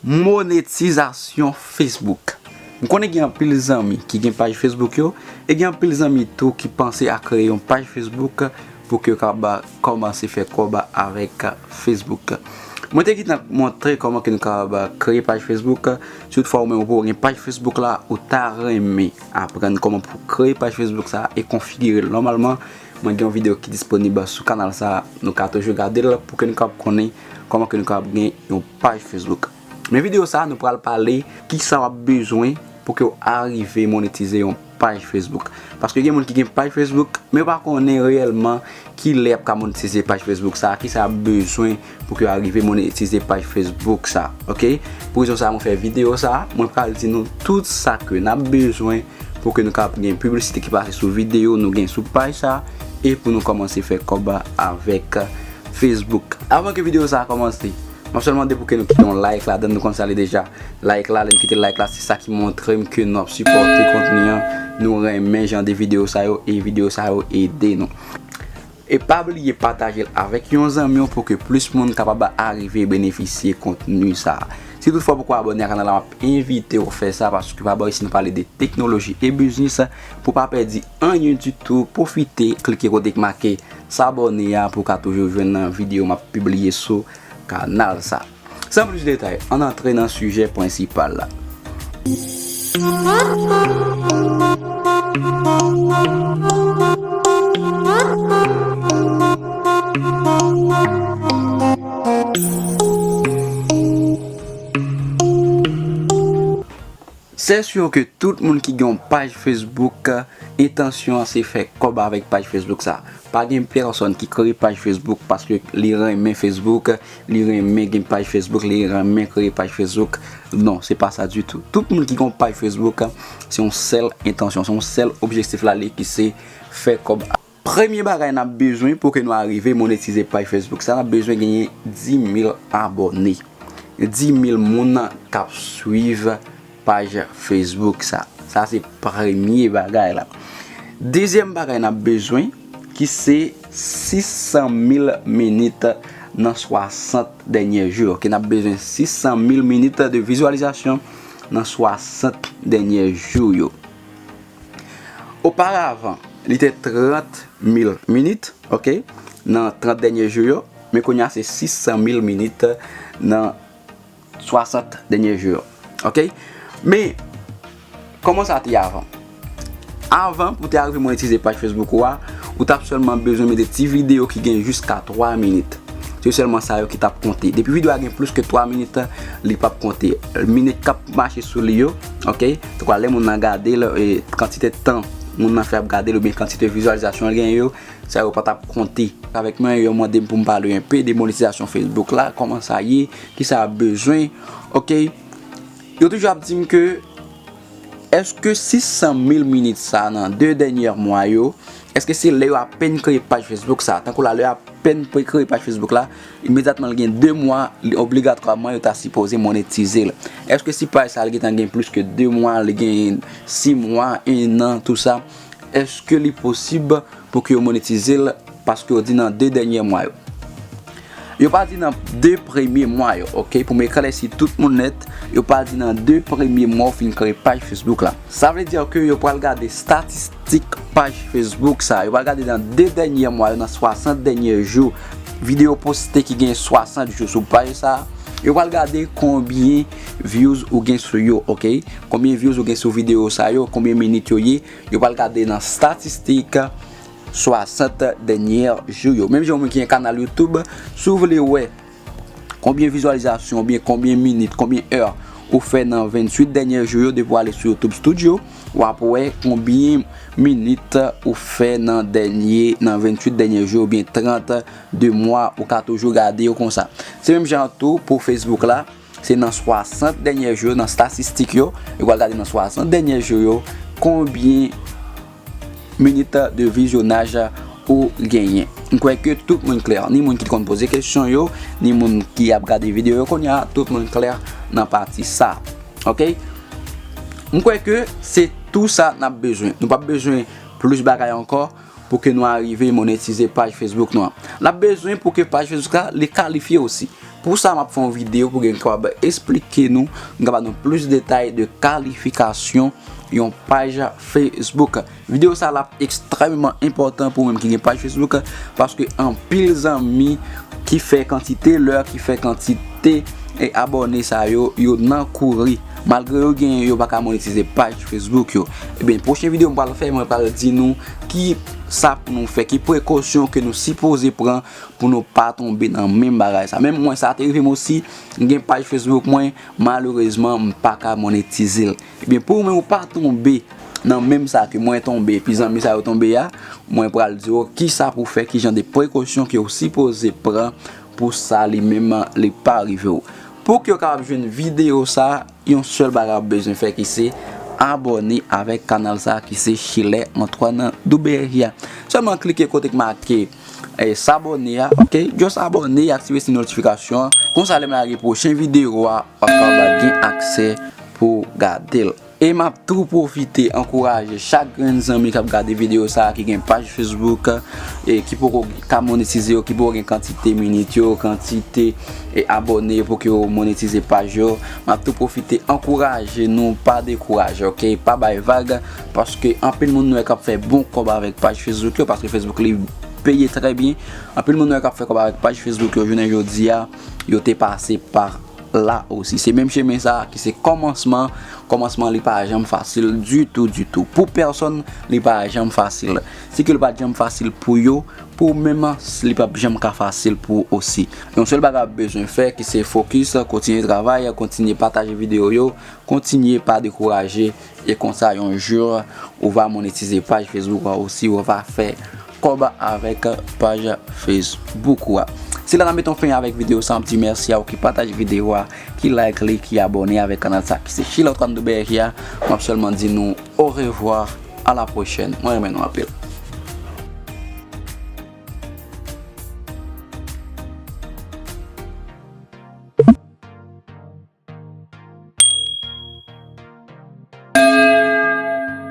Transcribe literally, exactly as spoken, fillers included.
Monetizasyon Facebook. M konnen gen anpil zanmi ki gen paj Facebook yo, e gen anpil zanmi tou ki panse a kreye yon paj Facebook pou ke yo kapab kòmanse fè kòb avèk Facebook. Mwen te gentan montre kòman ke nou kapab kreye paj Facebook. Si toutfwa ou menm ou poko gen paj Facebook la, ou ta renmen aprann kòman pou kreye paj Facebook sa e konfigire l nòmalman, mwen gen yon videyo ki disponib sou kanal sa, nou ka toujou gade l pou ke nou kapab konnen kòman ke nou kapab gen yon paj Facebook. Men videyo sa, nou pral pale kisa w ap bezwen pou ke w arive monetize yon paj Facebook. Paske gen moun ki gen paj Facebook, men yo pa konnen reyèlman ki lè y ap ka monetize paj Facebook sa, kisa y ap bezwen pou ke yo arive monetize paj Facebook sa, oke? Pou rezon sa, mwen fè videyo sa, mwen pral di nou tout sa ke n ap bezwen pou ke nou kapab gen piblisite ki pase sou videyo nou gen sou paj sa, e pou nou kòmanse fè kòb avèk Facebook. Avan ke videyo sa a kòmanse, m ap sèlman mande pou ke nou kite yon like ladan, nou konn sa li deja. Like la, lè n kite like la, se sa ki montre m ke nou ap sipòte kontni an, nou renmen jan de videyo sa yo, e videyo sa yo ede nou. E pa bliye pataje l avèk yon zanmi w pou ke plis moun kapab arive benefisye kontni sa a. Si toutfwa w poko abòne a kanal la, m ap envite w fè sa, paske pa bò isi nou pale de teknoloji e biznis. Pou pa pèdi anyen ditou, pwofite klike kote k make s'abonner a pou w ka toujou jwenn videyo m ap pibliye sou kanal sa. San plis detay, ann antre nan sijè prensipal la. Se si ke tout moun ki gen yon paj Facebook, entansyon an se fè kòb avèk paj Facebook sa. Pa gen pèsonn ki kreye paj Facebook paske li renmen Facebook, li renmen gen paj Facebook, li renmen kreye paj Facebook. Non, se pa sa ditou. Tout moun ki gen yon paj Facebook, se yon sèl entansyon, se yon sèl objektif la li ki se fè kòb. Premye bagay n ap bezwen pou ke nou arive monetize paj Facebook sa, n ap bezwen genyen dis mil abòne. Dis mil moun k ap swiv paj Facebook sa. Sa se premye bagay la. Dezyèm bagay n ap bezwen, ki se sis san mil minit nan swasant dènye jou yo. Ke n ap bezwen sis san mil minit de vizyalizasyon nan swasant dènye jou yo. Oparavan, li te trant mil minit, oke, nan trant dènye jou yo, men kounye a se sis san mil minit nan swasant dènye jou yo, oke? Men, kòman sa te ye avan? Avan, pou te arive monetize paj Facebook ou a, ou t ap sèlman bezwen mete ti videyo ki gen jiska twa minit. Se sèlman sa yo ki t ap konte. Depi videyo a gen plis ke twa minit, li p ap konte. Minit k ap mache sou li yo, oke? Tankou lè moun nan gade l, e, kantite tan moun nan fè ap gade l oubyen kantite vizyalizasyon l genyen yo, sa yo pa t ap konte. Avèk mwen, yo mande m pou m pale enpe de monetizasyon Facebook la, kòman sa ye, kisa y ap bezwen, oke? Yo toujou ap di m ke, èske sis san mil minit sa nan de dènyè mwa yo, èske se lè yo apèn kreye paj Facebook sa? Tankou la, lè yo apèn pre-, kreye paj Facebook la, imedyatman l gen de mwa, li obligatwaman yo ta sipoze monetize l. Èske si paj sa li gentan gen plis ke de mwa, li gen sis mwa, en an, tou sa, èske li posib pou ke yo monetize l, paske yo di nan de dènyè mwa yo? Yo pa di nan de premye mwa yo, oke? Pou m eklèsi tout moun nèt, yo pa di nan de premye mwa w fin kreye paj Facebook la. Sa vle di ke yo pral gade estatistik paj Facebook sa. Yo pral gade nan de dènyè mwa yo, nan swasant dènyè jou. Videyo poste ki gen swasant jou sou paj sa. Yo pral gade konbyen views ou gen sou yo, oke? Konbyen views ou gen sou videyo sa yo, konbyen minit yo ye. Yo pral gade nan estatistik swasant dènyè jou yo. Menm jan ou menm ki gen kanal YouTube, si w vle wè konbyen vizyalizasyon, oubyen konbyen minit, konbyen è ou fè nan venntuit dènyè jou yo, depi w ale sou YouTube Studio, w ap wè konbyen minit ou fè nan dènyè, nan venntuit dènyè jou, oubyen trant de mwa, ou ka toujou gade yo konsa. Se menm jan tou pou Facebook la, se nan swasant dènyè jou yo, nan estatistik yo, yo pral gade nan swasant dènyè jou yo, konbyen minit de vizyonaj ou genyen. M kwè ke tout moun klè. Ni moun ki konn poze kesyon yo, ni moun ki ap gade videyo yo kounye a, tout moun klè nan pati sa. Oke? M kwè ke se tou sa n ap bezwen. Nou p ap bezwen plis bagay ankò pou ke nou arive monetize paj Facebook nou an. N ap bezwen pou ke paj Facebook la, li kalifye osi. Pou sa, m ap fè yon videyo pou gen kapab esplike nou, m ka ba nou plis detay de kalifikasyon yon paj Facebook. Videyo sa l ap ekstrèmman enpòtan pou ou menm ki gen paj Facebook, paske anpil zanmi ki fè kantite lè, ki fè kantite e abòne sa yo, yo nan kouri. Malgre yo genyen, yo pa ka monetize paj Facebook yo. Ebyen, pwochen videyo m pral fè, mwen pral di nou ki sa pou nou fè, ki prekosyon ke nou sipoze pran pou nou pa tonbe nan menm bagay sa. Menm mwen, sa te rive m osi, m gen paj Facebook mwen, malerezman, m pa ka monetize l. Ebyen, pou ou menm ou pa tonbe nan menm sa ke mwen tonbe, epi zanmi sa yo tonbe a, mwen pral di w ki sa pou fè, ki jan de prekosyon ke w sipoze pran pou sa li menm li pa rive w. Pou ke w kapab jwenn videyo sa, yon sèl bagay w ap bezwen fè ki se abòne avèk kanal sa ki se Schiller Antoine Duberry a. Sèlman klike kote k make e, s'abonner a, ok? Just abòne, aktive ti notifikasyon an. Konsa lè m lage pwochen videyo a, w ap kapab gen aksè pou gade l. E m ap tou pwofite ankouraje chak grenn zanmi k ap gade videyo sa a ki gen paj Facebook e ki poko ka monetize yo, ki poko gen kantite minit yo, kantite e abòne yo pou ke yo monetize paj yo. M ap tou pwofite ankouraje nou, pa dekouraje, ok? Pa bay vag, paske anpil moun nou wè k ap fè bon kòb avèk paj Facebook yo, paske Facebook li peye trè byen. Anpil moun nou wè k ap fè kòb avèk paj Facebook yo, jounen jodi a, yo te pase pa la osi. Se menm chemen sa a ki se kòmansman. Kòmansman li pa janm fasil ditou, ditou. Pou pèsonn, li pa janm fasil. Si ke li pa t janm fasil pou yo, pou ou menm, li p ap janm ka fasil pou ou osi. Yon sèl bagay w ap bezwen fè ki se fokis, kontinye travay, kontinye pataje videyo yo, kontinye pa dekouraje, e konsa yon jou ou va monetize paj Facebook ou a osi, ou va fè kòb avèk paj Facebook ou a. Se la n ap met yon fen avèk videyo sa, m ap di mèsi a ou ki pataje videyo a, ki like li, ki abòne avèk kanal sa ki se Schiller Antoine Duberry a. M ap sèlman di nou orevwa, a la pwochèn. Mwen renmen nou anpil.